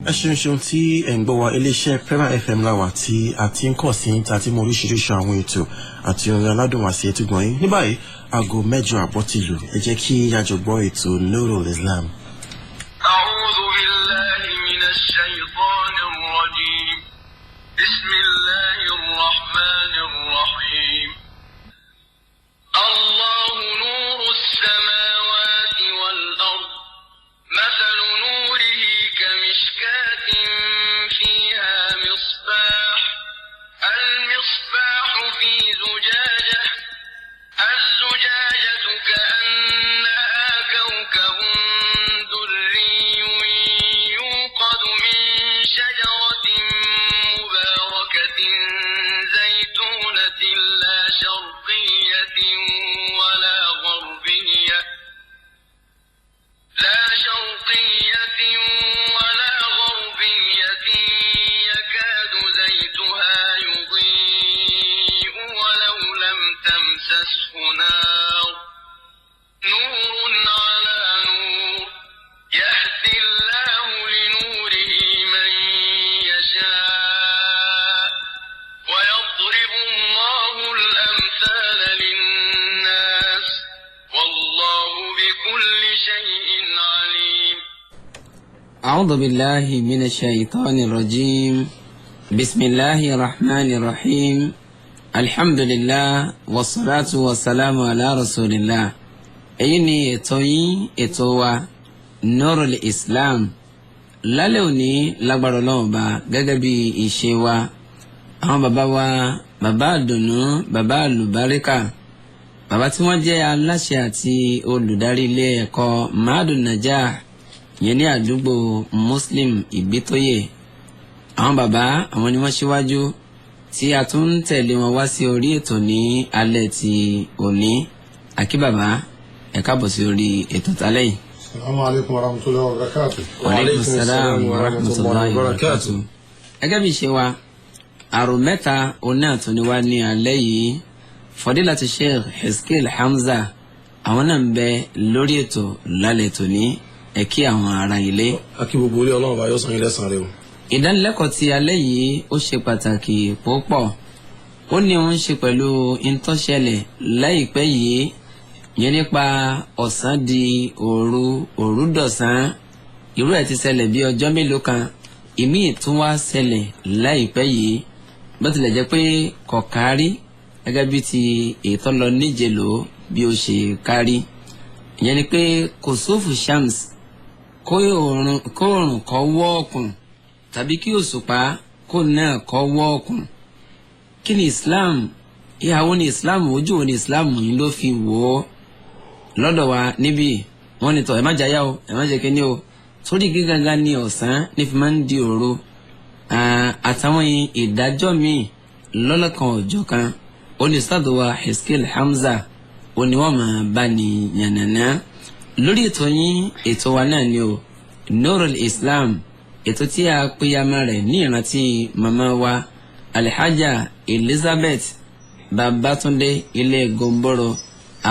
Ẹ ṣeun ṣeun tí ẹ̀ ń gbọ́ wa. Iléeṣẹ́ Premier FM la wà tí a ti ń kàn sí, tí a ti mọ oríṣiríṣi àwọn ètò àti orin aládùn wá sí etí gbọ̀n yín. Ní báyìí, aago 8:30 ti lù. Ẹ jẹ́ kí a jọ gbọ́ ètò Nurul Islam. أعوذ بالله من الشيطان الرجيم. بسم الله الرحمن الرحيم. الله نور السماوات والأرض، مثل نوره كمشكاة فيها مصباح، المصباح في زجاجة، الزجاجة كأنها كوكب دري يوقد من شجرة مباركة زيتونة لا شرقية ولا غربية، لا شرقية ولا غربية، يكاد زيتها يضيء ولو لم تمسسه نار، نور على نور، يهدي الله لنوره من يشاء، ويضرب الله الأمثال للناس، والله بكل شيء عليم. أعوذ بالله من الشيطان الرجيم. بسم الله الرحمن الرحيم. الحمد لله والصلاة والسلام على رسول الله. Èyí ni ètò yín, ètò wa, Nurul Islam. Lálẹ́ òní, lágbára Ọlọ́run bá, gẹ́gẹ́ bí ìṣe wa, àwọn bàbá wa, bàbá àdùnnú, bàbá àlùbáríkà, bàbá tí wọ́n jẹ́ aláṣẹ àti olùdarí ilé ẹ̀kọ́ Mahadun Najah yẹn ní àdúgbò Muslim Ìbítóyè, àwọn bàbá àwọn ni wọ́n ṣíwájú tí a tún ń tẹ̀lé wọn wá sí orí ètò ní alẹ́ ti òní. Àkí bàbá, ẹ káàbọ̀ sí orí ètò tálẹ́ yìí. Assalamu alaikum wa rahmatullahi wa barakatuh. Wa alaikum salam wa rahmatullahi wa barakatuh. Gẹ́gẹ́ bí ṣe wa, àrùn mẹ́ta oní àtúndí wa ní alẹ́ yìí, Fadilatu Sheikh Hezekiel Hamza, àwọn náà ń bẹ lórí ètò lálẹ́ tòní. Ẹ kí àwọn ará ilé. Akí gbogbo ilé. Ọlọ́run bá yóò san ilé san rẹ o. Ìdánilẹ́kọ̀ọ́ ti alẹ́ yìí, ó ṣe pàtàkì púpọ̀. Ó ní òun ṣe pẹ̀lú ìtọ́ṣẹlẹ̀ láìpẹ́ yìí yẹn nípa ọ̀sán di òru, òru dọ̀sán. Irú ẹ̀ ti ṣẹlẹ̀ bí ọjọ́ mélòó kan, ìmíì tún wá ṣẹlẹ̀ láìpẹ́ yìí, bó tilẹ̀ jẹ́ pé kò kárí gẹ́gẹ́ bí ti ètò lọ níjẹ̀ló bí ó ṣe kárí. Ìyẹn ni pé kòsófù shams, kó oòrùn kó wọ́ọ̀kùn tàbí kí òṣùpá kó náà kó wọ́ọ̀kùn. Kí ni Islam? Ìhàwó ni Islam? Ojú wo ni Islam yìí ló fi wò ó? Lọ́dọ̀ wa níbí, wọ́n ní tọ́ ẹ má jayá o, ẹ má jẹ́ kíní o, torí gígangan ní ọ̀sán ní fi máa ń di òru, àtàwọn ìdájọ́ míì lọ́lọ́kan ọ̀jọ̀ kan. Onísàdùwà wa Hezekiel Hamza oní wọ́n máa bá ní yànnàná lórí ètò yín, ètò wa náà ni o, Nurul Islam, ètò tí a pèyàmá rẹ̀ ní ìrántí màmá wa Alhaja Elizabeth Babatunde Ilé Gomboro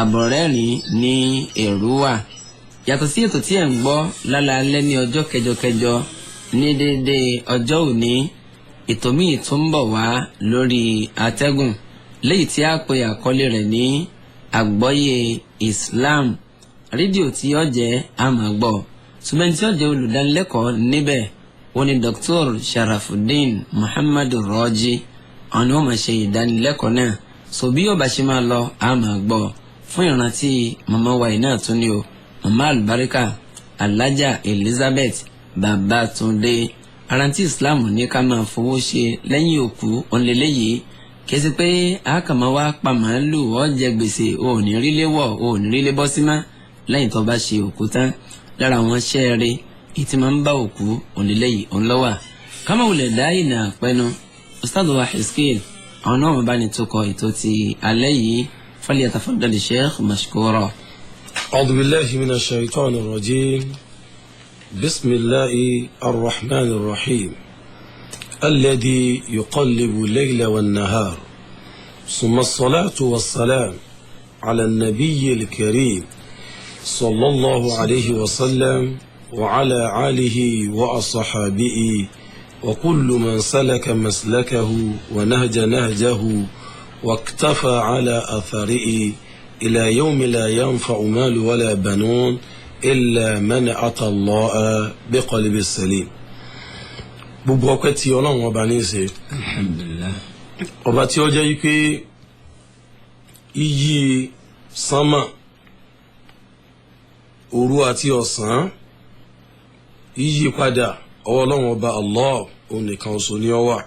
Àbọ̀rẹ́rìn ní Èrúwà. Yàtọ̀ sí ètò tí ẹ̀ ń gbọ́ lálaalẹ́ ní ọjọ́ kẹjọkẹjọ ní déédéé ọjọ́ òní, ètò míì tún ń bọ̀ wá lórí atẹ́gùn léyìí tí a pè àkọlé rẹ̀ ní Àgbọ́yé Islam. Rédíò tí ó jẹ́ àmọ́ gbọ́, ṣùgbọ́n tí ó jẹ́ olùdánilẹ́kọ̀ọ́ níbẹ̀ wọ́n ní Dr. Sharafuddin Muhammad Raji. Àwọn ni wọ́n máa ṣe ìdánilẹ́kọ̀ọ́ náà. So bí yóò bá ṣe máa lọ, àmọ́ gbọ́ fún ìrántí màmá wa yìí náà tún ní o, màmá àlùbáríkà Alhaja Elizabeth Babatunde. Arántí Islam ní ká máa fowó ṣe lẹ́yìn òkú òǹlẹ́lẹ́yìí. Kìí ṣe pé a kàn máa wá pa màálù, ó jẹ gbèsè, ò ní rí lé wọ̀, ò ní rí lé bọ́ sí mọ́ lẹ́yìn tó bá ṣe òkú tán. Lára àwọn ṣẹ́ẹ̀rẹ́ ìtì máa ń bá òkú òǹlẹ́lẹ́yìí òǹlọ́wà kámá wulẹ̀ dá ìnà pẹ́nu. Ustaz wa Hezekiel, àwọn náà wọ́n bá ní tukọ̀ ètò ti alẹ́ yìí. فليتفضل الشيخ مشكورا. أعوذ بالله من الشيطان الرجيم. بسم الله الرحمن الرحيم. الذي يقلب الليل والنهار، ثم الصلاة والسلام على النبي الكريم صلى الله عليه وسلم. وعلى آله وأصحابه وكل من سلك مسلكه ونهج نهجه واكتفى على أثره إلى يوم لا ينفع مال ولا بنون إلا من أتى الله بقلب سليم. Gbogbo ọpẹ́ tí Ọlọ́run ọba ní í ṣe. Alhamdulillah. Ọba tí ó jẹ́ wípé iyì sánmà, òru àti ọ̀sán yíyí padà, ọwọ́ Ọlọ́run ọba Allah òun nìkan ṣoṣo ni ó wà.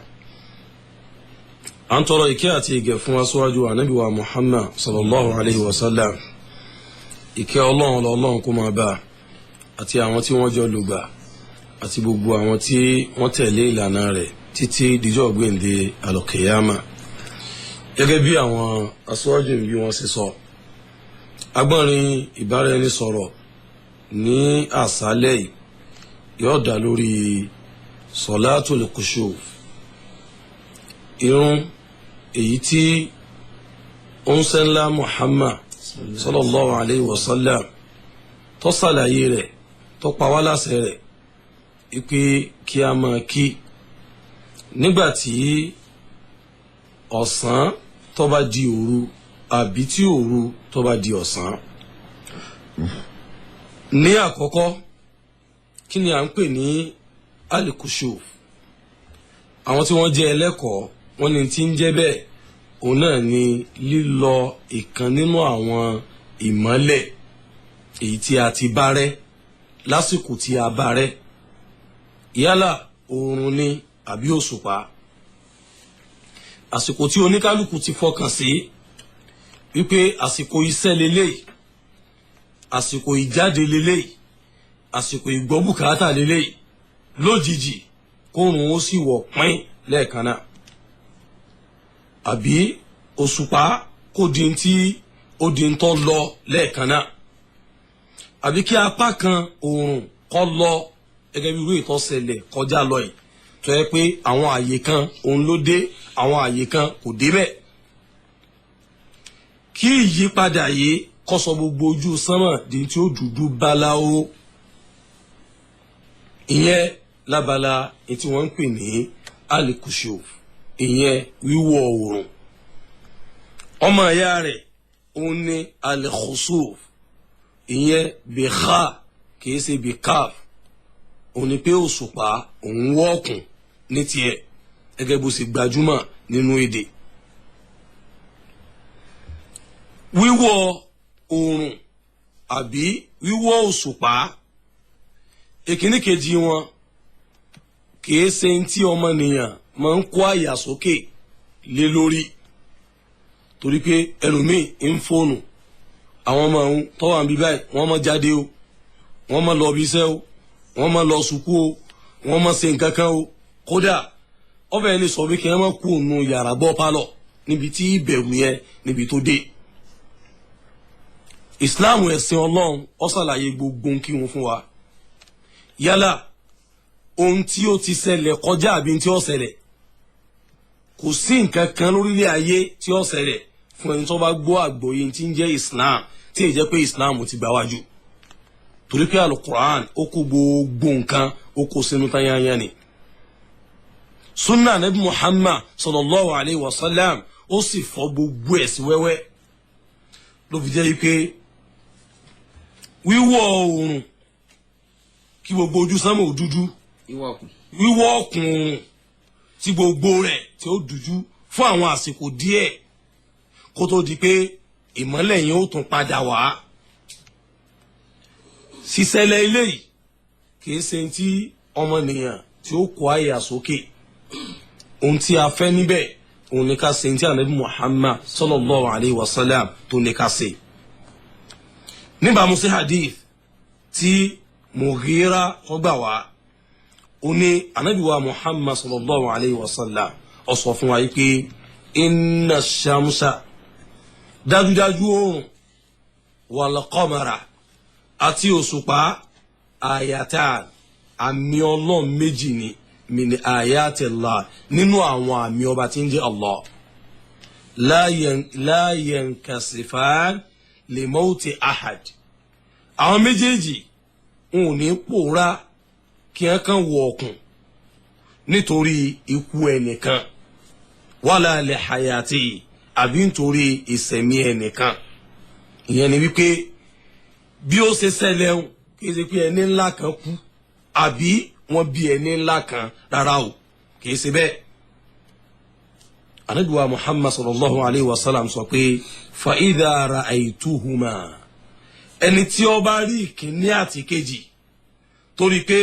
À ń tọrọ ìkẹ́ àti ìgẹ̀ fún aṣáájú ànábì wa Muhammad sallallahu alayhi wa sallam. Ìkẹ́ Ọlọ́run lọ́lọ́run kó máa bá àti àwọn tí wọ́n jọ lùgbà àti gbogbo àwọn tí wọ́n tẹ̀lé ìlànà rẹ̀ títí dijọ́ gbèǹde alùkìyàmà. Gẹ́gẹ́ bí àwọn aṣáájú bí wọ́n ṣe sọ, agbọ́nrin ìbáraẹnisọ̀rọ̀ ní àṣálẹ̀ yìí yóò dá lórí sọ̀látùl kushuf, irun èyí tí ounṣẹ́ńlá Muhammad sallallahu alayhi wa sallam tó ṣàlàyé rẹ̀, tó pa wá láṣẹ rẹ̀ ipe kí a máa kí nígbà tí ọ̀sán tó bá di òru àbí tí òru tó bá di ọ̀sán. Ní àkọ́kọ́, kí ni à ń pè ní alikushuf? Àwọn tí wọ́n jẹ́ ẹlẹ́kọ̀ọ́ wọ́n ní tí ń jẹ́ bẹ́ẹ̀, òun náà ni lílọ ìkan nínú àwọn ìmọ́lẹ̀ èyí tí a ti bá rẹ́ lásìkò tí a bá rẹ́, yálà oòrùn ni àbí òṣùpá, àsìkò tí oníkálukú ti fọkàn sí wípé àsìkò iṣẹ́ leléyìí, àsìkò ìjáde leléyìí, àsìkò ìgbọ́bùkátà leléyìí, lójijì kóòrùn ó sì wọ̀ pín lẹ́ẹ̀kan náà, àbí òṣùpá kó di tí ó di ń tọ́ lọ lẹ́ẹ̀kan náà, àbí kí apá kan oòrùn kó lọ gẹ́gẹ́ bí irú ìtọ́sẹ̀lẹ̀ kọjá lọ yìí, tó yẹ pé àwọn àyè kan òun ló dé, àwọn àyè kan kò débẹ̀. Kí ìyípadà yìí kó sọ gbogbo ojú sánmà di tí ó dúdú báláwo, ìyẹn lábala tí wọ́n ń pè ní alikushuf, ìyẹn wíwọ̀ oòrùn. Ọmọ ìyá rẹ̀ òun ní alikhusuf, ìyẹn bìkà kìí ṣe bìkaf, òun ni pé òṣùpá òun wọ́ọ̀kùn ní tiẹ̀ gẹ́gẹ́ bó ṣe gbajúmọ̀ nínú èdè. Wíwọ̀ oòrùn àbí wíwọ̀ òṣùpá, èkíní kejì wọn kìí ṣe tí ọmọnìyàn máa ń kó àyà sókè lé lórí, torí pé ẹlòmíì ń fóònù àwọn ọmọ òun tọ́wọ́ àbí báyìí, wọ́n máa jáde o, wọ́n máa lọ ibi iṣẹ́ o, wọ́n máa lọ sùkú o, wọ́n máa ṣe nǹkan kan o, kódà ọbẹ̀ lè sọ pé kí wọ́n máa kú òun yàrá bọ́ pálọ̀ níbi tí ìbẹ̀rù yẹn níbi tó dé. Ìsìláàmù ẹ̀sìn Ọlọ́run ó ṣàlàyé gbogbo ohun kí wọn fún wa, yálà ohun tí ó ti ṣẹlẹ̀ kọjá àbí tí ó ṣẹlẹ̀. Kò sí nǹkan kan lórílẹ̀ ayé tí ó ṣẹlẹ̀ fún ẹni tó bá gbọ́ àgbọ́yé tí ń jẹ́ Islam, tí èyí jẹ́ pé Islam ti gbà wájú, torí pé alukur'an ó kó gbogbo nǹkan, ó kó sínú tányányá ni. Sunna nabi Muhammad sallallahu alayhi wa sallam ó sì fọ́ gbogbo ẹ̀ sí wẹ́wẹ́, ló fi jẹ́ pé wíwọ̀ oòrùn kí gbogbo ojú sánmọ̀ ó dúdú, wíwọ̀ ọ̀kùn oòrùn tí gbogbo rẹ̀ tí ó dúdú fún àwọn àsìkò díẹ̀ kó tó di pé ìmọ́lẹ̀ yẹn ó tún padà wá. Ṣíṣẹlẹ̀ eléyìí kìí ṣe tí ọmọnìyàn tí ó kó àyà sókè. Ohun tí a fẹ́ níbẹ̀ òun ní ká ṣe tí ànábì Muhammad sallallahu alayhi wa sallam tó ní ká ṣe. Níbàámu sí hadith tí Mughira tó gbà wá, ó ní ànábì wa Muhammad sallallahu alayhi wa sallam ó sọ fún wa yìí pé inna shamsa, dájúdájú oòrùn, wal qamara àti òṣùpá, ayatan, àmì Ọlọ́run méjì ni, min ayatillah, nínú àwọn àmì ọba tí ń jẹ́ Allah, la yankasifan li mawti ahad, àwọn méjèèjì wọn ò ní pòórá kí wọn kàn wọ ọkùn nítorí ikú ẹnìkan, wala li hayati, àbí nítorí ìsẹ̀mí ẹnìkan. Ìyẹn ni wípé bí ó ṣe ṣẹlẹ̀ ń kì í ṣe pé ẹni ńlá kan kú àbí wọ́n bí ẹni ńlá kan, rárá o, kì í ṣe bẹ́ẹ̀. Ànábì wa Muhammad sallallahu alayhi wa sallam sọ pé fa idha ra'aytuhuma, ẹni tí ó bá rí ìkíní àti kejì torí pé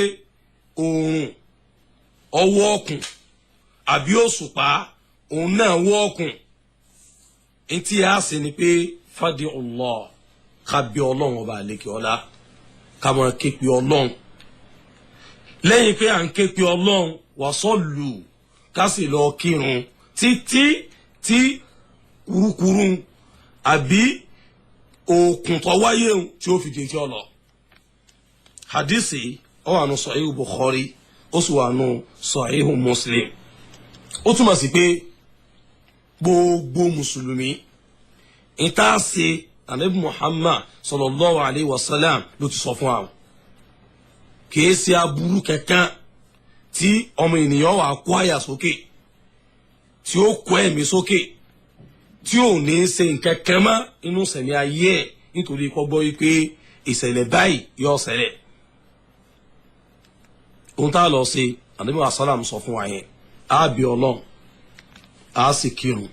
oòrùn ọwọ́ ọ̀kùn àbí òṣùpá òun náà wọ́ ọ̀kùn, ntí a sì ni pé fadi Allah, ká bí ọlọ́run ọba àlekè ọlá, ká máa ké pe ọlọ́run. Lẹ́yìn pé à ń ké pe ọlọ́run, wàsọ́lù, ká sì lọ kírun títí tí kurukuru àbí òkun tó wáyé tí ó fi di etí ọlọ. Hadisi ó wà nù Sahihu Bukhari, ó sì wà nù Sahihu Muslim. Ó túmọ̀ sí pé gbogbo mùsùlùmí ìta ṣe Ànábì Muhammad sallallahu alayhi wa sallam ló ti sọ fún àwọn. Kìí ṣe aburú kankan tí ọmọ ènìyàn wà kó àyà sókè, tí ó kó ẹ̀mí sókè, tí ò ní ṣe nǹkan kan mọ́ inú sẹ̀mí ayé ẹ̀ nítorí kó gbọ́ wípé ìṣẹ̀lẹ̀ báyìí yóò ṣẹlẹ̀. Ohun tá a lọ ṣe, Ànábì wa sálàm sọ fún wa yẹn, á bí Ọlọ́run, á sì kírun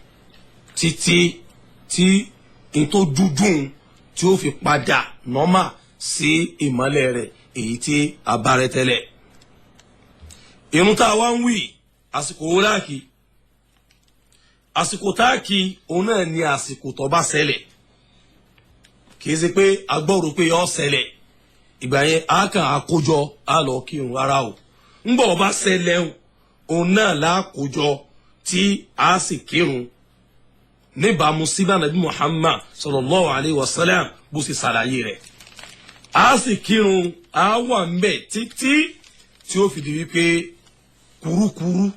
títí tí n tó dúdú tí ó fi padà nọ́mà sí ìmọ́lẹ̀ rẹ̀ èyí tí a bá rẹ tẹ́lẹ̀. Irun tá a wá ń wí, àsìkò wo láàkì? Àsìkò táàkì òun náà ni àsìkò tó bá ṣẹlẹ̀. Kì í ṣe pé agbọ́rò pé yọ ṣẹlẹ̀ ìgbà yẹn a kàn àkójọ a lọ kírun, rárá o. Ńgbọ̀ bá ṣẹlẹ̀ òun náà lákòjọ tí a sì kírun níbàámu sí bá Nàbí Muhammad sallallahu alayhi wa sallam bó ṣe ṣàlàyé rẹ̀. A sì kírun, a wà ń bẹ̀ títí tí ó fi di wípé kurukuru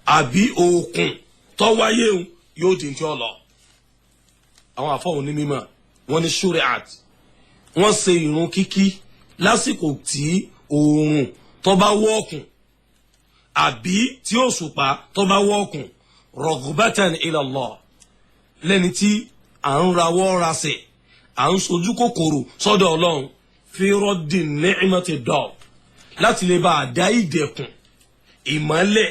àbí òkun tó wáyé yóò di tí ó lọ. Àwọn àfọwọ́n ní mímọ́ wọ́n ní shuriat, wọ́n ṣe ìrun kíkí lásìkò tí oòrùn tó bá wọ́ọ̀kùn àbí tí òṣùpá tó bá wọ́ọ̀kùn, rọ̀gùbátàn ila Allah, lẹ́ni tí à ń rawọ́ rasẹ̀, à ń sojú kòkòrò sọ́dọ̀ Ọlọ́run, fi rọ́dì ni'mati dọ̀, láti lè bá a dá ìdẹ̀kùn ìmọ́lẹ̀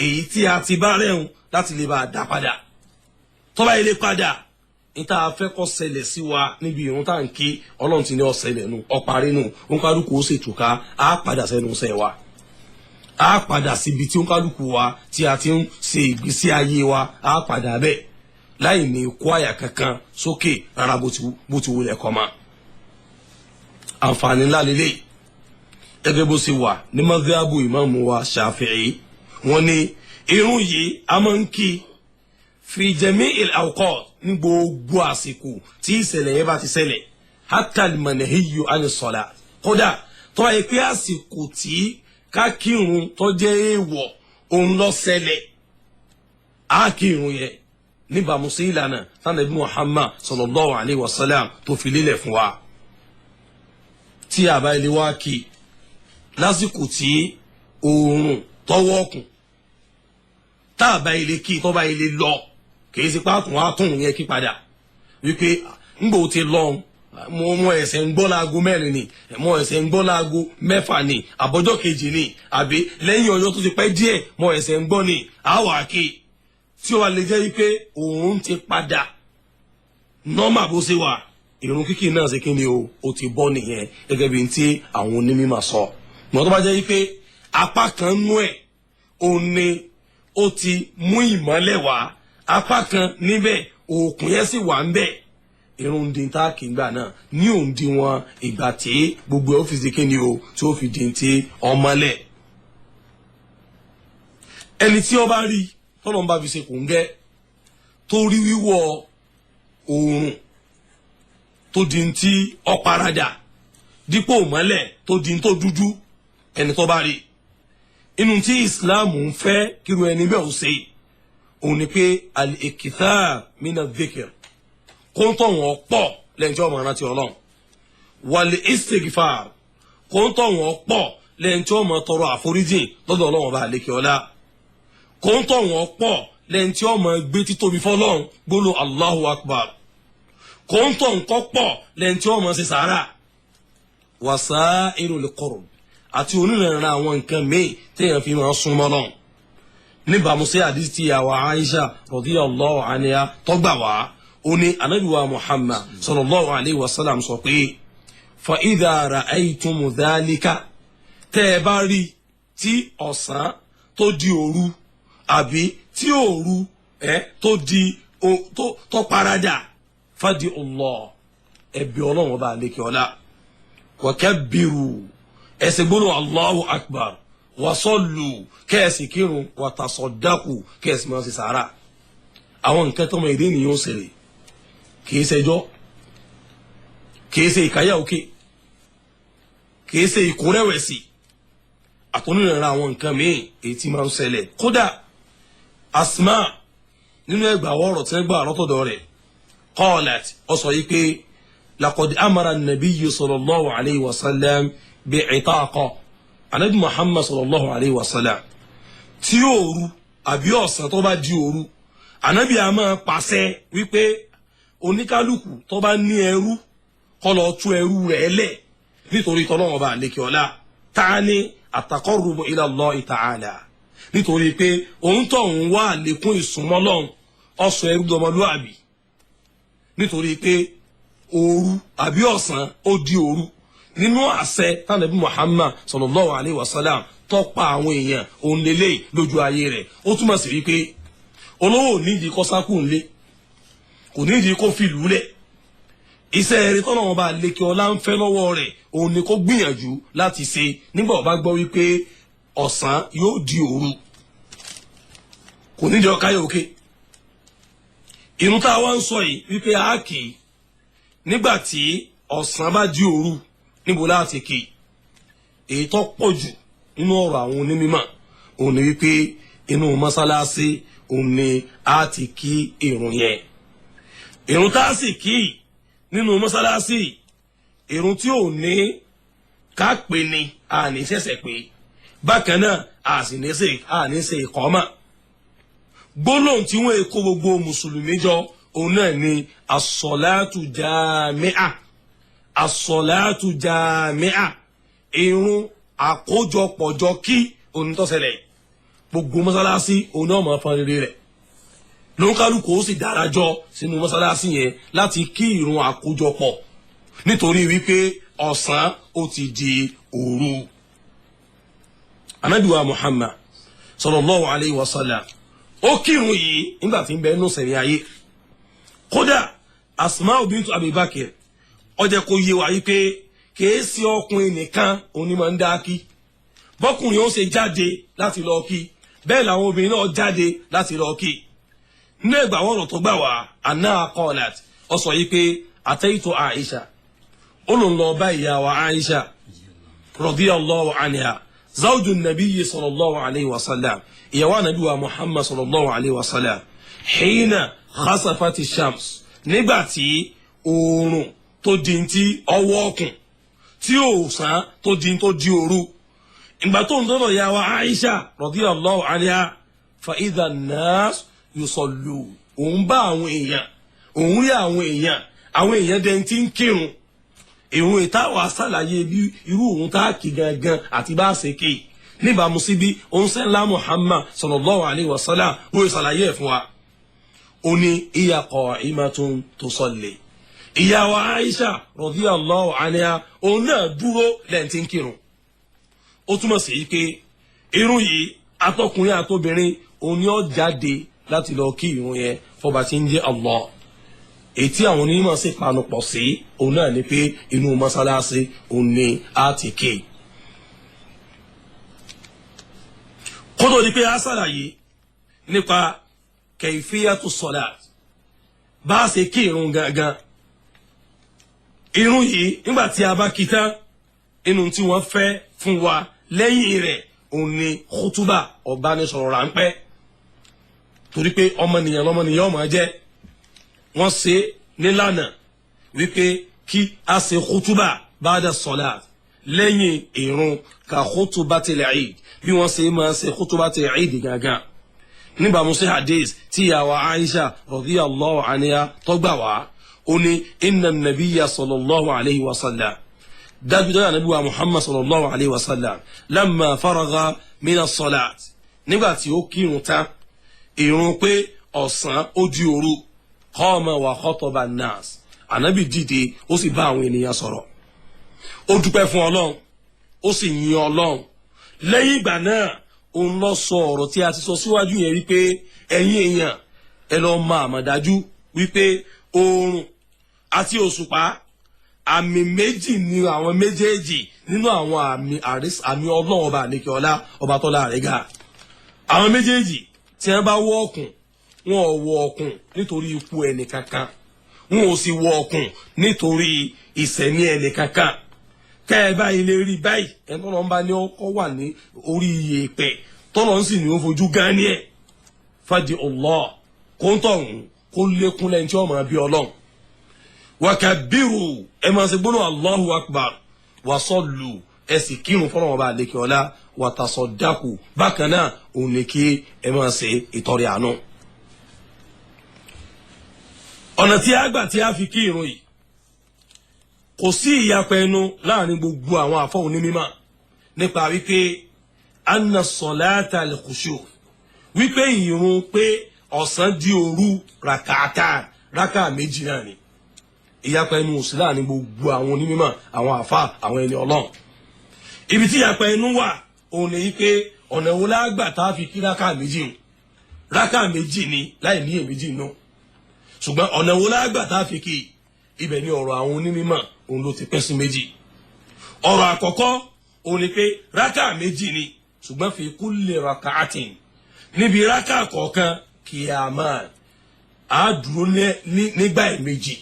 èyí tí a ti bá rẹ̀hún, láti lè bá a dá padà. Tó bá ilé padà, níta fẹ́ kó ṣẹlẹ̀ sí wa níbi ìrun tá à ń kí, Ọlọ́run ti ní ó ṣẹlẹ̀ nù, ó parí nù. Òǹkálùkù ó sì túká, á padà sẹ́nu iṣẹ́ wa, á padà síbi tí òǹkálùkù wa tí a ti ń ṣe ìgbésí ayé wa, á padà bẹ́ẹ̀ láì ní kó àyà kankan sókè rárá bó ti wulẹ̀ kọ́ ma. Àǹfààní ńlá lélẹ̀ gẹ́gẹ́ bó ṣe wà ní madhabu ìmáàmù wa Shafi'i, wọ́n ní irun yìí a máa ń kí fi jami'il awqat, ní gbogbo àsìkò tí ìṣẹ̀lẹ̀ yẹn bá ti ṣẹlẹ̀, hatta al-manhiyyu ani salat, kódà tó bá yẹ pé àsìkò tí ká kírun tó jẹ́ èèwọ̀ òun ló ṣẹlẹ̀, á kírun yẹn níbàámu sí ìlànà tánàbí Muhammad sallallahu alayhi wa sallam tó fi lélẹ̀ fún wa. Tí a bá ilé wa kí lásìkò tí oòrùn tọwọ́ ọkùn, tá a bá ilé kí tó bá ilé lọ, kì í ṣe pàtó wá tún yẹn kí padà wípé ńgbò ti lọ, mo ẹsẹ̀ ń gbọ́ láago 4 ni, mo ẹsẹ̀ ń gbọ́ láago 6 ni, àbọ̀jọ́ kejì ni, àbí lẹ́yìn ọjọ́ tó ti pẹ́ díẹ̀ mo ẹsẹ̀ ń gbọ́ ni, àwa kí tí ó wà lè jẹ́ wípé òun ti padà nọ́mà bó ṣe wà, ìrun kíkì náà ṣe kí ni o, ó ti bọ́ nìyẹn gẹ́gẹ́ bí ti àwọn onímọ̀ sọ. Mọ̀ tó bá jẹ́ wípé apá kan nú ẹ̀ òun ni ó ti mú ìmọ́lẹ̀ wá, apá kan níbẹ̀ òkun yẹn sì wà ń bẹ̀, irun dín tá kì í gbà náà ní òǹdíwọ̀n ìgbà tí gbogbo ẹ̀ ó fi ṣe kí ni o, tí ó fi dín tí ọmọlẹ̀. Ẹni tí ó bá rí tọ́lọ́ ń bá fi ṣe kò ń gẹ́ tó rí wíwọ̀ oòrùn tó di ti ọ̀paradà dípò mọ́lẹ̀ tó di tó dúdú, ẹni tó bá rí inú tí Islam ń fẹ́ kíru ẹni bẹ́ẹ̀ ó ṣe òun ni pé al-ikthar mina dhikr, kó ń tọ̀ wọ́n pọ̀ lẹ́yìn tí wọ́n máa rántí Ọlọ́run, wal istighfar, Kó ń tọ̀ wọ́n pọ̀ lẹ́yìn tí ó máa tọrọ àforíjìn lọ́dọ̀ Ọlọ́run Ọba àlékè ọlá. Kó ń tọ̀ wọ́n pọ̀ lẹ́yìn tí ó máa gbé títóbi fọlọ́run gbólóhùn Allahu Akbar. Kó ń tọ̀ nǹkan pọ̀ lẹ́yìn tí ó máa ṣe sàárà. Wasairul qurb àti onírànràn àwọn nǹkan míì téèyàn fi máa súnmọ́ lọ́n. Níbàámu sí àdìsí tí àwa Aisha radiyallahu anha tọ́gbà wá, ó ní Ànábì wa Muhammad sallallahu alayhi wa sallam sọ pé fa idha ra'aytum dhalika, tẹ́ ẹ bá rí tí ọ̀sán tó di òru àbí tí òru tó di tó paradà, fadi Allah, ẹ̀bí Ọlọ́run Ọba àlekè ọlá, wa kabbiru, ẹsẹ̀ gbọ́dọ̀ Allahu Akbar, wasọ́lù, kẹ́ẹ̀sì kírun, wàtàsọ̀dákù, kẹ́ẹ̀sì máa ṣe sàárà. Àwọn nǹkan tọmọ èdè ènìyàn ṣẹlẹ̀ kìí ṣẹjọ́, kìí ṣe ìkáyà òkè, kìí ṣe ìkórẹ̀wẹ̀sì, àtúnìrìnra àwọn nǹkan míì èyí tí máa ń ṣẹlẹ̀. Kódà Asma nínú ẹgbàá ọ̀rọ̀ tí wọ́n gbà lọ́tọ̀dọ̀ rẹ̀, qalat, ó sọ yìí pé laqad amara an-nabiyyu sallallahu alayhi wa sallam bi'itaqa. Anabi Muhammad sallallahu alayhi wa sallam, tí òru àbí ọ̀sán tó bá di òru, anabi a máa pàṣẹ wípé oníkálukú tó bá ní ẹrú kó lọ tú ẹrú rẹ̀ lẹ̀ nítorí tọ́lọ́wọ́n bá lékè ọlá, tani àtaqarrubu ila Allahi ta'ala, nítorí pé òun tó ń wá àlékún ìsúnmọ́ Ọlọ́hun, ọ̀sọ̀ ẹrú dọmọlúàbí, nítorí pé òru àbí ọ̀sán ó di òru. Nínú àṣẹ tánàbí Muhammad sallallahu alayhi wa sallam tọ́pa àwọn èèyàn òun lélẹ̀ lójú ayé rẹ̀, ó túmọ̀ sí wípé olówó nídìí kó sákù ńlé, kò nídìí kó fi lù ú lẹ̀. Iṣẹ́ eré tọ́nà wọn bá lékè ọlá ń fẹ́ lọ́wọ́ rẹ̀, òun ni kó gbìyànjú láti ṣe nígbà ó bá gbọ́ wípé ọ̀sán yóò di òru, kò nídìí ọ̀káyọ̀ òkè. Ìrun tá a wá ń sọ yìí wípé a kì í nígbà tí ọ̀sán bá di òru, níbo láti kì í? Èyí tó pọ̀ jù nínú ọ̀rọ̀ àwọn onímọ̀ òun ni wípé inú mọ́sálásí òun ni a ti kí ìrun yẹn. Ìrun tá a sì kí nínú mọ́sálásí, ìrun tí ò ní ká pè ní a ní ṣẹ̀ṣẹ̀ pé, bákan náà a sì ní ṣe a ní ṣe ìkọ́mà. Gbólóhùn tí wọ́n kó gbogbo mùsùlùmí jọ òun náà ni asọ̀láàtù jàmíà, asọ̀láàtù jàmíà, ìrun àkójọpọ̀jọ kí onítọ́sẹ̀lẹ̀ gbogbo mọ́sálásí òun náà máa fọn rere rẹ̀, lóńkálùkù ó sì darajọ sínú mọ́sálásí yẹn láti kí ìrun àkójọpọ̀, nítorí wípé ọ̀sán ó ti di òru. Ànábì wa Muhammad sallallahu alayhi wa sallam ó kírun yìí nígbà tí ń bẹ nínú sẹ̀mí ayé. Kódà Asma bintu Abi Bakr, ó jẹ́ kó yé wa yìí pé kìí ṣe ọkùnrin nìkan òní máa ń dá kí, bọ́kùnrin ó ṣe jáde láti lọ kí, bẹ́ẹ̀ làwọn obìnrin náà jáde láti lọ kí. Nínú ẹgbà ọ̀rọ̀ tó gbà wá, àná qalat, ó sọ yìí pé ataitu Aisha, ó lòun lọ bá ìyá wa Aisha radiyallahu anha, zawju nabiyyi sallallahu alayhi wa sallam, ìyàwó ànábì wa Muhammad sallallahu alayhi wa sallam, hina khasafati shams, nígbà tí oòrùn tó di ti ọwọ́ ọkùn, tí òòsàn tó di tó di òru. Ìgbà tó ń dọ́dọ̀ ìyá wa Aisha radiyallahu anha, fa idha an-nas yusallu, òun bá àwọn èèyàn, òun rí àwọn èèyàn, àwọn èèyàn dẹni tí ń kírun ìrun. Ìtawà ṣàlàyé bí irú òun tá a kì gangan àti bá a ṣe kì níbàámu sí bí òǹṣẹ́ Muhammad sallallahu alayhi wa sallam ó ṣàlàyé ẹ̀ fún wa. Ó ní hiya qa'imatun tusalli, ìyá wa Aisha radiyallahu anha òun náà dúró lẹ́yìn tí ń kírun. Ó túmọ̀ sí pé irun yìí atọkùnrin àtobìnrin òun ni ó jáde láti lọ kí irun yẹn fọba tí ń jẹ́ Allah. Ètí àwọn onímọ̀ sì panupọ̀ sí òun náà ni pé inú mọ́sálásí òun ni a ti ké. Kótó di pé a ṣàlàyé nípa kayfiyatu salat, bá a ṣe kí irun gangan. Irun yìí nígbà tí a bá kí tán, inú tí wọ́n fẹ́ fún wa lẹ́yìn rẹ̀ òun ni kútúbà, ọ̀bánisọ̀rọ̀ ráńpẹ́, torí pé ọmọnìyàn lọmọnìyàn ọmọ jẹ́. Wọ́n ṣe nílànà wípé kí a ṣe kútúbà ba'da salat. Lẹ́yìn ìrun ka khutubatil Eid, bí wọ́n ṣe máa ṣe khutubatil Eid gangan, níbàámu sí hadith tí ìyàwó Aisha radiyallahu anha tó gbà wá. Ó ní inna nabiyya sallallahu alayhi wa sallam, dájúdájú ànábì wa Muhammad sallallahu alayhi wa sallam, lamma faraga mina salat, nígbà tí ó kírun tán ìrun pé ọ̀sán ó di òru, qama wa khataba an-nas, ànábì dìde, ó sì bá àwọn ènìyàn sọ̀rọ̀, ó dúpẹ́ fún Ọlọ́run, ó sì yin Ọlọ́run. Lẹ́yìn ìgbà náà, òun lọ sọ ọ̀rọ̀ tí a ti sọ síwájú yẹn wípé ẹ̀yin èèyàn, ẹ lọ mọ àmọ̀dájú wípé oòrùn àti òṣùpá, àmì méjì ni àwọn méjèèjì nínú àwọn àmì àmì Ọlọ́run ọba àlekè ọlá, ọba tọ́lá rẹ̀ ga. Àwọn méjèèjì tí wọ́n bá wọ ọ̀kùn, wọn ò wọ ọ̀kùn nítorí ikú ẹnì kankan, wọn ò sì wọ ọ̀kùn nítorí ìsẹ̀mí ẹnì kankan. Kẹ́ ẹ báyìí lè rí báyìí, ẹ̀ tọ́lọ́ ń bá ní ọkọ̀ wà ní orí iyèpẹ̀, tọ́lọ́ ń sì ní ó fojú gan ní ẹ̀ fàdí Allah, kó ń tọ̀hún kó lékún lẹ́yìn tí wọ́n máa bí Ọlọ́run. Wakabiru, ẹ máa ṣe gbóná Allahu akbar, wasọ́lù, ẹ sì kírun fọlọ́wọ́n bá lè kí ọlá, wàtàsọ̀dákù, bákan náà òun ní kí ẹ máa ṣe ìtọrẹ àánú. Ọ̀nà tí a gbà tí a fi kí irun yìí, kò sí ìyapa ẹnu láàrin gbogbo àwọn àfọ onímọ̀ nípa wípé anna salata al-khusuf, wípé ìrun pé ọ̀sán di òru, rakata, raka méjì náà ni. Ìyapa ẹnu ò sí láàrin gbogbo àwọn onímọ̀, àwọn àfa, àwọn ẹni Ọlọ́run. Ibi tí ìyapa ẹnu wà, òun ni wípé ọ̀nà wo la gbà tá a fi kí raka méjì ń raka méjì ni láì ní èméjì nù, ṣùgbọ́n ọ̀nà wo la gbà tá a fi kí? Ibẹ̀ ni ọ̀rọ̀ àwọn onímọ̀ òun ló ti pín sí méjì. Ọ̀rọ̀ àkọ́kọ́ òun ni pé raka méjì ni, ṣùgbọ́n fi kulli raka'atin, níbi raka kọ̀ọ̀kan, kìyàmán, á dúró nígbà méjì,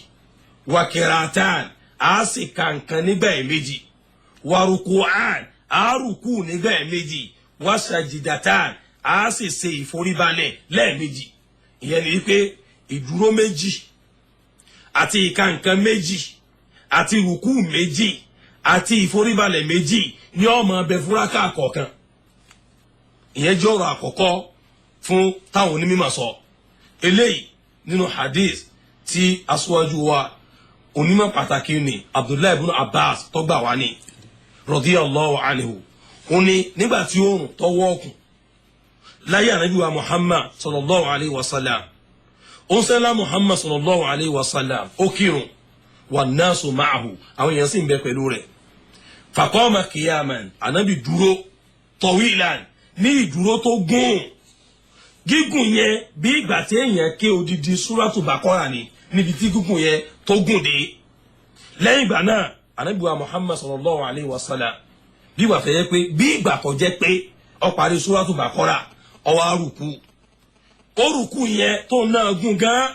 wàkìràtàn, á sì ka nǹkan nígbà méjì, wàrùkùán, á rùkù nígbà méjì, wàṣàjìdàtàn, á sì ṣe ìforíbalẹ̀ lẹ́ẹ̀mejì. Ìyẹn ni wípé ìdúró méjì àti ìka nǹkan méjì àti rùkù méjì àti ìforíbalẹ̀ méjì ní ó máa bẹ fún rákà kọ̀ọ̀kan. Ìyẹn jẹ́ ọ̀rọ̀ àkọ́kọ́ fún táwọn onímọ̀ sọ eléyìí nínú hadith tí aṣáájú wa, onímọ̀ pàtàkì ni Abdullahi ibn Abbas tó gbà wá ní radiyallahu anhu. Ó ní nígbà tí oòrùn tó wọ́ọ̀kùn láyé ànábì wa Muhammad sallallahu alayhi wa sallam, ó ń sẹ́lá Muhammad sallallahu alayhi wa sallam, ó kírun, wà nasu ma'ahu, àwọn èèyàn sì ń bẹ pẹ̀lú rẹ̀. Faqama qiyaman, ànábì dúró, tawilan, ní ìdúró tó gùn. Gígùn yẹn, bí ìgbà tí èèyàn ké odidi súrátù Baqara ni níbi tí gígùn yẹn tó gùn dé. Lẹ́yìn ìgbà náà, ànábì wa Muhammad sallallahu alayhi wa sallam, bí ìgbà fẹ́ yẹ pé bí ìgbà tó jẹ́ pé ó parí súrátù Baqara, ó wá rùkú, ó rùkú yẹn tó náà gùn gan.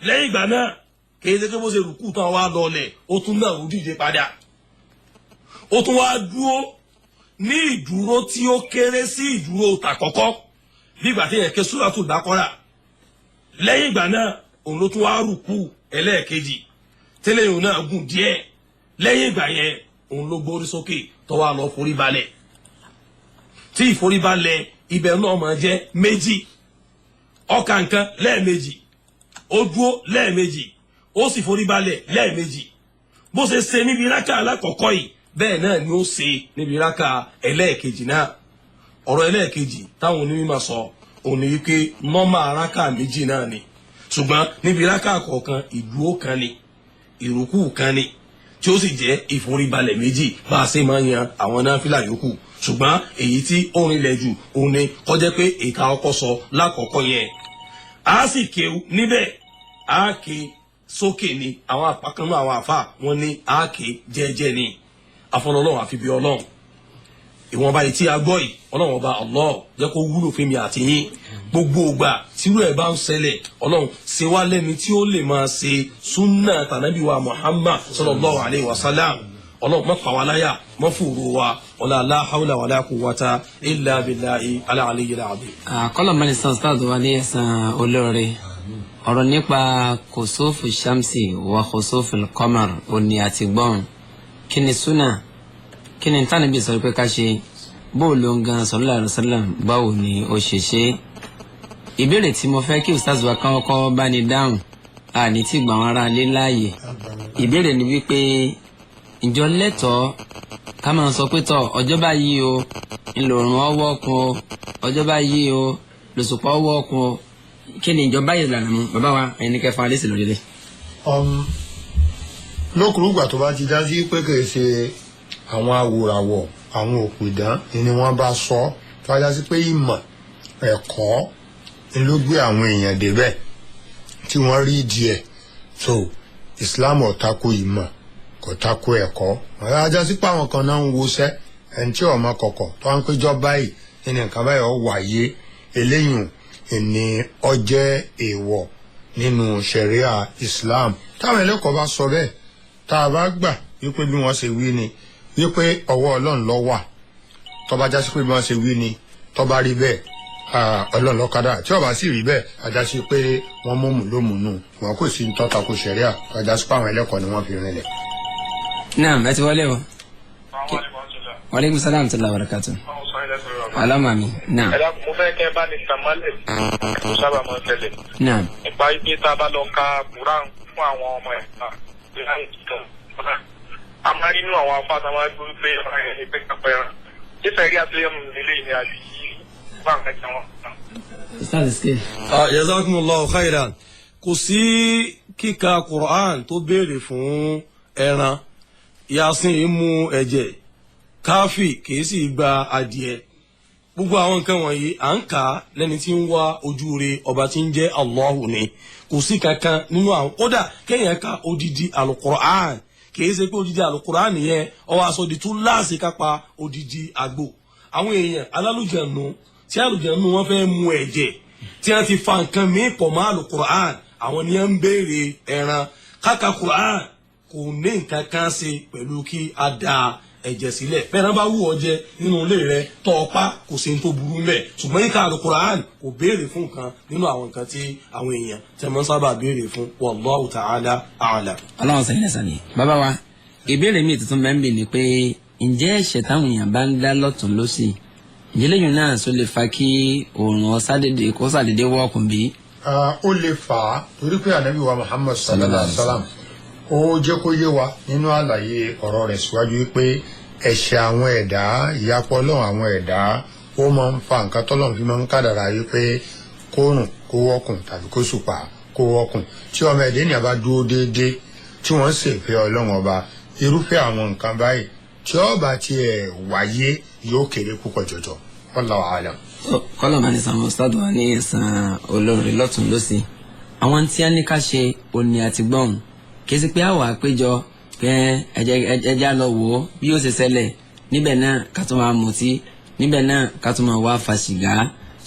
Lẹ́yìn ìgbà náà, kì í ṣe pé bó ṣe rùkú tán wá lọlẹ̀, ó tún náà ó dìde padà, ó tún wá dúró ní ìdúró tí ó kéré sí ìdúró tàkọ́kọ́, bí ìgbà tí yẹn ké súrátù Baqara. Lẹ́yìn ìgbà náà, òun ló tún wá rùkú ẹlẹ́ẹ̀kejì tẹ́lẹ̀ yòó náà gùn díẹ̀. Lẹ́yìn ìgbà yẹn, òun ló gbórí sókè tó wá lọ forí balẹ̀, tí ìforíbalẹ̀ ibẹ̀ náà máa jẹ́ méjì. Ó ka nǹkan lẹ́ẹ̀mejì, ó dúró lẹ́ẹ̀mejì, ó sì foríbalẹ̀ lẹ́ẹ̀mejì. Bó ṣe ṣe níbi rákà alákọ̀ọ́kọ́ yìí, bẹ́ẹ̀ náà ni ó ṣe níbi rákà ẹlẹ́ẹ̀kejì náà. Ọ̀rọ̀ ẹlẹ́ẹ̀kejì táwọn onímọ̀ sọ òun ni wípé nọ́mà rákà méjì náà ni, ṣùgbọ́n níbi rákà kọ̀ọ̀kan, ìdúró kan ni, ìrùkù kan ni, tí ó sì jẹ́ ìforíbalẹ̀ méjì, bá a ṣe máa ń yan àwọn náfìlà yòókù. Ṣùgbọ́n èyí tí ó rinlẹ̀ jù òun ni kó jẹ́ pé ìka ọkọ sọ lákọ̀ọ́kọ́ yẹn, a sì kéwú níbẹ̀, a ké sókè ni. Àwọn àpákanú àwọn àfa wọn ní a ké jẹ́jẹ́ ni. Afọlọ́lọ́run àfi bí Ọlọ́run, ìwọ̀nba yìí tí a gbọ́ yìí, Ọlọ́run ọba Allah jẹ́ kó wúlò fún mi àti yín. Gbogbo ìgbà tírú ẹ̀ bá ń ṣẹlẹ̀, Ọlọ́run ṣe wá lẹ́ni tí ó lè máa ṣe súnà tànàbí wa Muhammad sallallahu alayhi wa sallam. Ọlọ́run má pa wá láyà, má fòrò wa wala la hawla wala quwwata illa billahi al-aliyyil azim. Àkọlọ̀ mẹ́rin stars wa ní ẹ̀sán olóore. Ọ̀rọ̀ nípa kòsófù shamsi wa kòsófù kọ́mar òní àti gbọ́n kí ni súnà. Kí ni tánàbí sọ pé ká ṣe? Bó ló ń gan sallallahu alaihi wasallam, báwo ni ó ṣe ṣe? Ìbéèrè tí mo fẹ́ kí ustaz wa kán kọ́ bá ní dáhùn, àní tí gbà wọn ara lé láàyè. Ìbéèrè ni wípé ǹjọ́ lẹ́tọ̀ọ́ ká máa sọ pé tọ̀ ọjọ́ báyìí o ńlọrùn ọwọ́ kun o, ọjọ́ báyìí o lòṣùpá ọwọ́ kun o? Kí ni ìjọba yìí lànà mu bàbá wa ẹni kẹfà alẹ́ sì lórí rẹ̀? Lókùrúgbà tó bá ti dá sí pé kìí ṣe àwọn awòràwọ̀, àwọn òpìdán ni wọ́n bá sọ, tó bá dá sí pé ìmọ̀ ẹ̀kọ́ ni ló gbé àwọn èèyàn débẹ̀ tí wọ́n rí díẹ̀, so Islam ò tako ìmọ̀, kò tako ẹ̀kọ́. Wọ́n á já sí pé àwọn kan náà ń woṣẹ́ ẹni tí ọmọ kọ̀kọ̀ tó ń péjọ báyìí ní nǹkan báyìí ó wáyé, eléyìí ni ó jẹ́ èèwọ̀ nínú ṣẹ̀ríà Islam. Táwọn ẹlẹ́kọ̀ọ́ bá sọ bẹ́ẹ̀, tá a bá gbà wípé bí wọ́n ṣe wí ni, wípé ọwọ́ Ọlọ́run ló wà, tó bá já sí pé bí wọ́n ṣe wí ni, tó bá rí bẹ́ẹ̀, Ọlọ́run ló kádàrá. Tí ó bá sì rí bẹ́ẹ̀, a já sí pé wọ́n mọ̀mù lómùnú wọn, kò sí tọ́ta kò ṣẹ̀ríà, tó já sí pé àwọn ẹlẹ́kọ̀ọ́ ni wọ́n fi rinlẹ̀. Naam, ẹ ti wọlé o. Wa aleykum salaam tó la barakatu. Alámàmí, naam. Ẹ dákun, mo fẹ́ kẹ́ bá ní sàmálẹ̀ tó sábà máa ń ṣẹlẹ̀. Naam. Nípa ibi tá a bá lọ ka Quran fún àwọn ọmọ ẹ̀ a máa rí inú àwọn afáàtà máa gbé pé ọ̀rọ̀ ẹ̀ ní pé kápẹ́ ẹran. Ṣé rí àtìlẹ́yìn nílé ní àbí bá nǹkan jẹ wọn? Ustaz Iske. Jazakumullahu khairan. Kò sí kíka Quran tó béèrè fún ẹran. Yasin mú ẹ̀jẹ̀, káfí kìí sì gba adìẹ. Gbogbo àwọn nǹkan wọ̀nyí à ń kà á lẹ́ni tí ń wá ojú re ọba tí ń jẹ́ Allahu ni. Kò sí kankan nínú àwọn, kódà kéèyàn ka odidi alukur'an, kìí ṣe pé odidi alukur'an yẹn ọwọ́ aṣọ di tún láàṣì kápá odidi àgbò. Àwọn èèyàn alálùjẹ̀nu tí àlùjẹ̀nu wọn fẹ́ mu ẹ̀jẹ̀ tí wọ́n ti fa nǹkan míì pọ̀ mọ́ alukur'an, àwọn ni wọ́n ń béèrè ẹran. Káka kur'an kò ní nǹkan kan ṣe pẹ̀lú kí a da ẹ̀jẹ̀ sílẹ̀. Bẹ́ẹ̀ náà bá wù ọ́ jẹ nínú ilé rẹ tọ́ ọ pa, kò sí ní tó burú mẹ́, ṣùgbọ́n yíká alukur'an kò béèrè fún nǹkan nínú àwọn nǹkan tí àwọn èèyàn tẹ́ mọ́ sábà béèrè fún. Wallahu ta'ala a'lam. Ọlọ́run sẹ́yìn lẹ́sàn ni. Bàbá wa, ìbéèrè mi tuntun bẹ́ẹ̀ ń bì ní pé ǹjẹ́ ẹ̀ṣẹ̀ táwọn èèyàn bá ń dá lọ́tún lọ́sì, ǹjẹ́ lẹ́yìn náà sọ lè fa kí òòrùn ọ̀sádédé kó sàdédé wọ́ọ̀kùn bí? Ó lè fà á, torí pé ànábì wa Muhammad sallallahu alaihi wa sallam ó jẹ́ kó yé wa nínú àlàyé ọ̀rọ̀ rẹ̀ síwájú pé ẹ̀ṣẹ̀ àwọn ẹ̀dá, ìyapọ̀ Ọlọ́run àwọn ẹ̀dá, ó máa ń fa nǹkan tọ́lọ́run fi máa ń kádàrá yìí pé kóòrùn kó wọ́kùn tàbí kó sùpà kó wọ́kùn. Tí ọmọ ẹ̀dá ènìyàn bá dúró déédéé tí wọ́n sì fẹ́ Ọlọ́run ọba, irúfẹ́ àwọn nǹkan báyìí tí ó bá tiẹ̀ wáyé yóò kéré púpọ̀ jọjọ. Wallahu alam. Kọ́lọ̀ máa ní sàn ustad wa ní ẹ̀sán olóore lọ́tún lọ́sì. Àwọn tí a ní ká ṣe òní àti gbọ́n, kì í sí pé àwọn àpéjọ pé ẹjẹ́ lọ wò ó bí yóò ṣe ṣẹlẹ̀ níbẹ̀ náà, ká tún máa mutí níbẹ̀ náà, ká tún máa wá fa sìgá,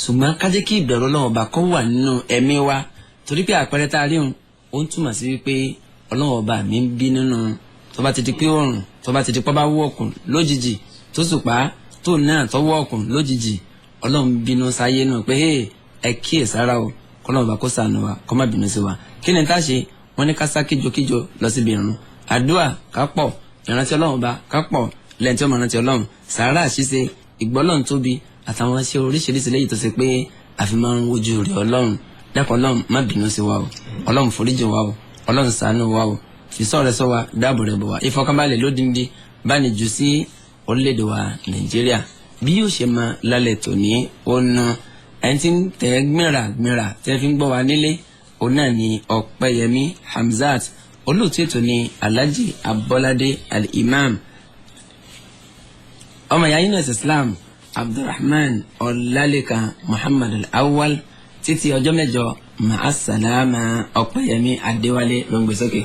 ṣùgbọ́n ká jẹ́ kí ìbẹ̀rù Ọlọ́run ọba kó wà nínú ẹ̀mí wa, torí pé àpẹẹrẹ tá a rí òun, ó ń túmọ̀ sí wípé Ọlọ́run ọba mi ń bí nínú. Tó bá ti di pé òrùn, tó bá ti di pọ́ bá wọ̀kùn lójijì, tó sùpá tó náà tó wọ̀kùn lójijì, Ọlọ́run bínú sáyé nù pé ẹ kíyè sára o. Kọ́lọ́run ọba kó ṣàánú wa, kó má bínú sí wa. Kí ni tá a ṣe? Wọ́n ní ká sá kíjokíjo lọ síbi ìrun, àdúrà ká pọ̀, ìrántí Ọlọ́run ọba ká pọ̀ lẹ́yìn tí ó máa rántí Ọlọ́run, sàárà ṣíṣe, ìgbọ́lọ́run tóbi, àtàwọn iṣẹ́ oríṣiríṣi lẹ́yìn tó ṣe pé àfi máa ń wojú rẹ̀. Ọlọ́run dákun, Ọlọ́run má bínú sí wa o, Ọlọ́run foríjì wa o, Ọlọ́run ṣàánú wa o, fìsọ́ rẹ̀ sọ wa, dáàbò rẹ̀ bò wá, ìfọkànbalẹ̀ lódindi bá ní jù sí orílẹ̀-èdè wa Nàìjíríà. Bí yóò ṣe máa lálẹ́ tòní, ó na ẹni tí ń tẹ́ gbìnrà gbìnrà tẹ́ fi ń gbọ́ wa nílé, òun náà ni Ọ̀pẹ́yẹmí Hamzat. Olóòtú ètò ni Alhaji Abọ́ládé Al-Imam. Ọmọ ìyá yín náà Islam, Abdulrahman Ọlálékan Muhammad Al-Awwal. Títí ọjọ́ mẹ́jọ, màá sàlámà. Ọ̀pẹ́yẹmí Adéwálé ló ń gbé sókè.